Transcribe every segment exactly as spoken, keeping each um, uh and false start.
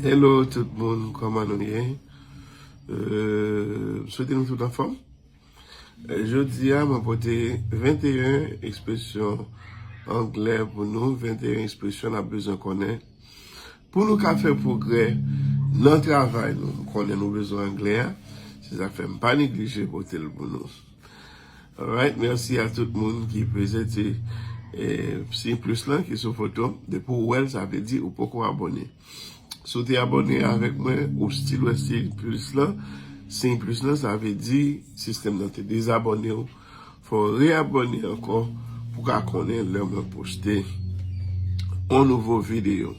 Hello tout moun, kòman nou ye? Euh, m swete nou tout anfòm. Euh, jodi a, mwen pote venteyen ekspresyon anglè pou nou, venteyen ekspresyon n ap bezwen konnen pou nou ka fè pwogrè nan travay nou. M konnen nou bezwen anglè a, se sa k fè m pa neglije pote l pou nou. Alright, mèsi a tout moun ki prezante, eh, siy plis lan ki sou foto. Depi w wè l, sa vle di ou poko abòne. Si w te abòne avèk mwen, ou still wè siy plis lan, siy plis lan, sa vle di sistèm nan te dezabòne w. Fò w reyabòne ankò pou w ka konnen lè mwen poste yon nouvo videyo.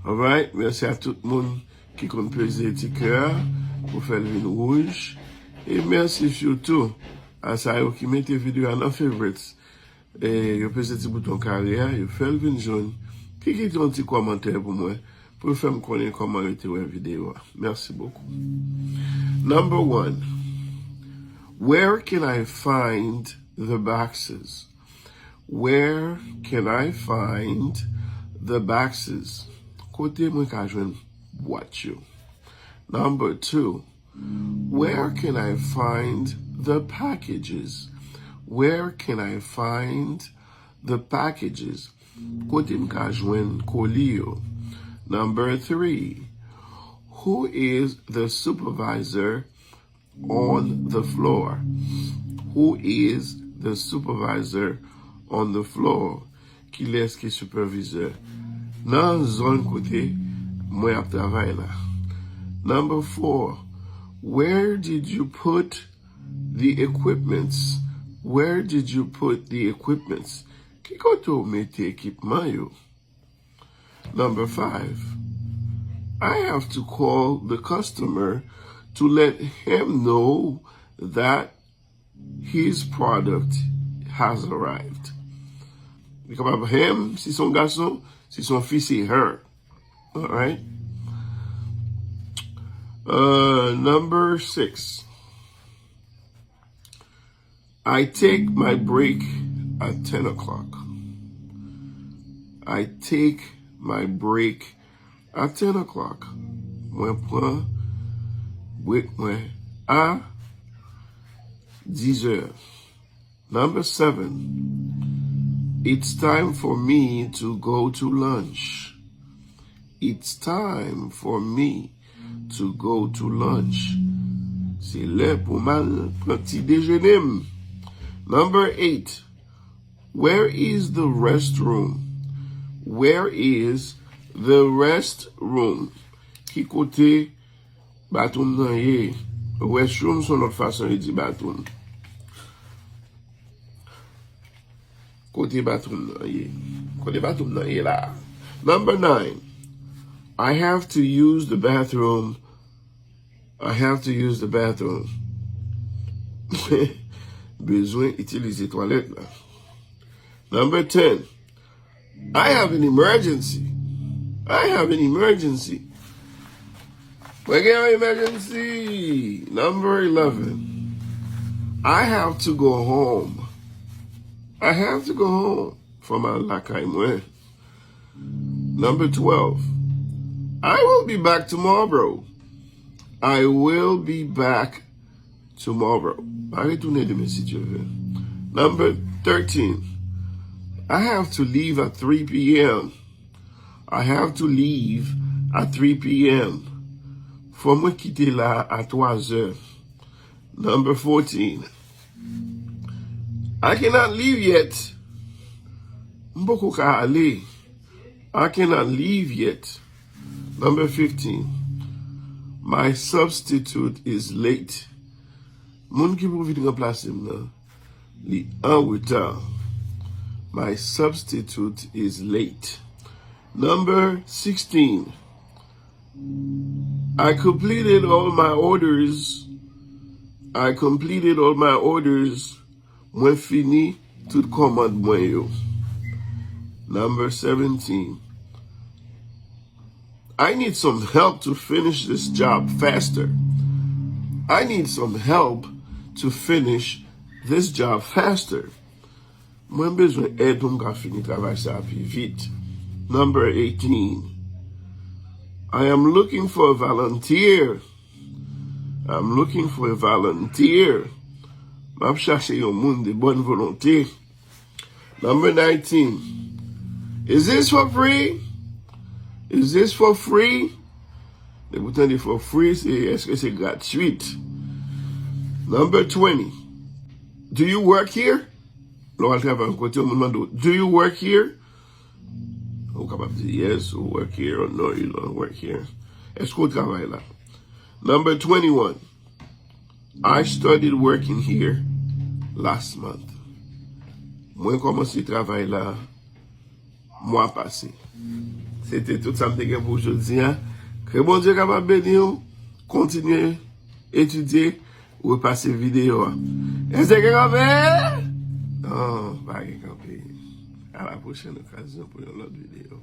Alright, mèsi a tout moun ki konn peze ti kè a pou fè l vin wouj. E mèsi sitou a sa yo ki mete videyo a nan favorites. E yo peze ti bouton kare a, yo fè l vin jòn. Ki kite yon ti kòmantè pou mwen, pou yo fè m konnen kòman yo te wè videyo a. Mèsi bokou. Number one, where can I find the boxes? Where can I find the boxes? Kote mwen ka jwenn bwat yo? Number two, where can I find the packages? Where can I find the packages? Kote m ka jwenn koli yo? Number three, who is the supervisor on the floor? Who is the supervisor on the floor? Kilès ki sipèvizè nan zòn kote mwen ap travay la? Number four, where did you put the equipments? Where did you put the equipments? Ki kote w mete ekipman yo? Number five, I have to call the customer to let him know that his product has arrived. Li kapab him, si se yon gason, si se yon fi, se her. Alright? Uh, number six. I take my break at ten o'clock. I take my break at ten o'clock. Mwen pran break mwen a dizè. Number seven. It's time for me to go to lunch. It's time for me to go to lunch. Se lè pou m al pran ti dejene m. Number eight. Where is the restroom? Where is the restroom? Ki kote bathroom nan ye? Restroom se yon lòt fason yo di bathroom. Kote bathroom nan ye? Kote bathroom nan ye la? Number nine. I have to use the bathroom. I have to use the bathroom. Bezwen itilize twalèt la. Number ten. I have an emergency. I have an emergency. Mwen gen yon emergency. Number eleven. I have to go home. I have to go home. Fò m al lakay mwen. Number twelve. I will be back tomorrow. I will be back tomorrow. M a retounen demen si Dye vle. Number thirteen. I have to leave at three p.m. I have to leave at three p.m. Fò mwen kite la a twa zè. Number fourteen. I cannot leave yet. M poko ka ale. I cannot leave yet. Number fifteen. My substitute is late. Moun ki pou vin ranplase m nan, li an reta. My substitute is late. Number sixteen. I completed all my orders. I completed all my orders. Mwen fini tout kòmand mwen yo. Number seventeen. I need some help to finish this job faster. I need some help to finish this job faster. Mwen bezwen èd pou m ka fini travay sa a pi vit. Number eighteen. I am looking for a volunteer. I'm looking for a volunteer. M ap chache yon moun de bòn volonte. Number nineteen. Is this for free? Is this for free? Depi w tande for free, se, èske se gratwit? Number twenty. Do you work here? Lè w al travay yon kote, yon moun mande w, "Do you work here?" Ou kapab di, "Yes, I work here," or, "No, you don't work here." Èske w travay la? Number twenty-one. "I started working here last month." Mwen kòmanse travay la mwa pase. Se te tout sa m te gen pou jodi a. Ke Bondye kapab beni w. Kontinye etidye, repase videyo a. Èske gen kanpe? Non, pa gen kanpe. A la pwochèn okazyon pou yon lòt videyo.